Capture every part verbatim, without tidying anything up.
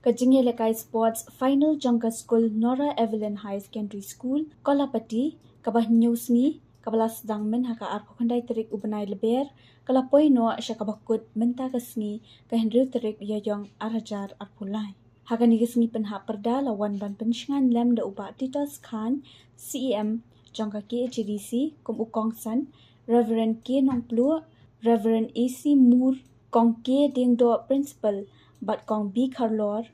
Ka jingïalehkai sports final jong ka skul Nora Evelyn Higher Secondary School, Kolapati, kaba hynñiew sngi, kaba la sdang mynha ka arphew khyndai tarik u bnai Lber, ka la poi noh sha kaba kut mynta ka sngi, ka hynriew tarik Ïaïong arhajar arphew lai. Ha kane ka sngi pynhap pyrda la wan ban pynshngaiñ lem da u Bah Titus Chyne, C E M jong ka K H A D C, kum u kongsan, Reverend K Nongpluh, Reverend A C Moore, Kong K Diengdoh Principal, bad Kong B Kharlor.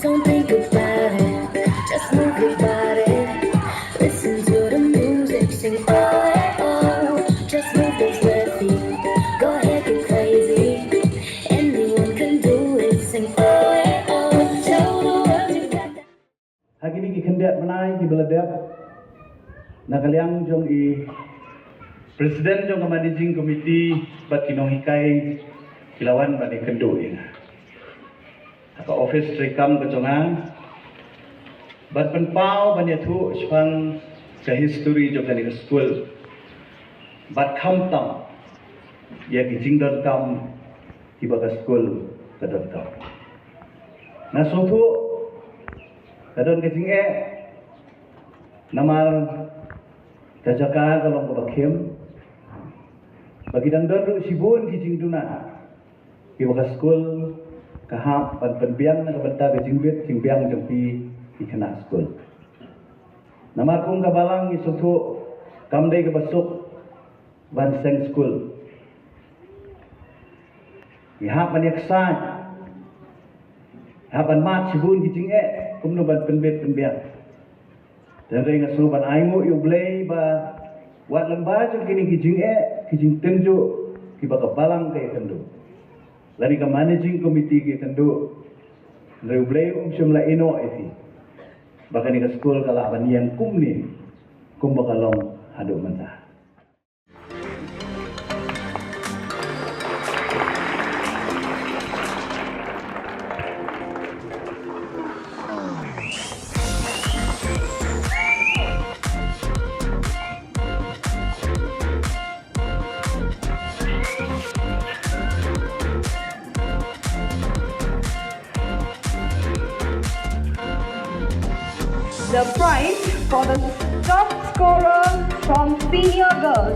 Don't think about it, just move your body. Listen to the music, sing oh, oh, oh. Just move those left feet, go ahead, get crazy. Anyone can do it, sing oh, oh, oh. Show the world you got that. Ha kine ki khyndiat bnai kiba la dep, na ka liang jong i President jong ka Managing Committee bad ki nonghikai ki la wan ban ïakynduh ïa nga ha ka office treikam ka jong nga, bad pynpaw ban ïathuh shaphang ka history jong kane ka skul, bad khamtam ïa ki jingdonkam kiba ka skul ka donkam. Nga sngewthuh ka don ka jingeh namar ka jaka ka long kaba khim, ba ki dang don ruh shibun ki jingduna kiba ka skul ka hap ban pynbiang na ka bynta ka jingbit jingbiang jong ki, ki khynnah skul. Namar kum ka balang ngi sngewthuh kam dei kaba suk ban seng skul. Ngi hap ban ïaksaid, hap ban mad shibun ki jingeh kumno ban pynbit pynbiang. Hynrei nga sngew ban ainguh ïa U Blei ba wat lyngba jong kine ki jingeh, ki jingtynjuh kiba ka balang ka ïakynduh, lane ka Managing Committee ka ïakynduh, hynrei U Blei um shym la ïehnoh ïa phi ba kane ka skul ka lah ban ïeng kumne kumba ka long haduh mynta. The prize for the top scorer from Senior Girls.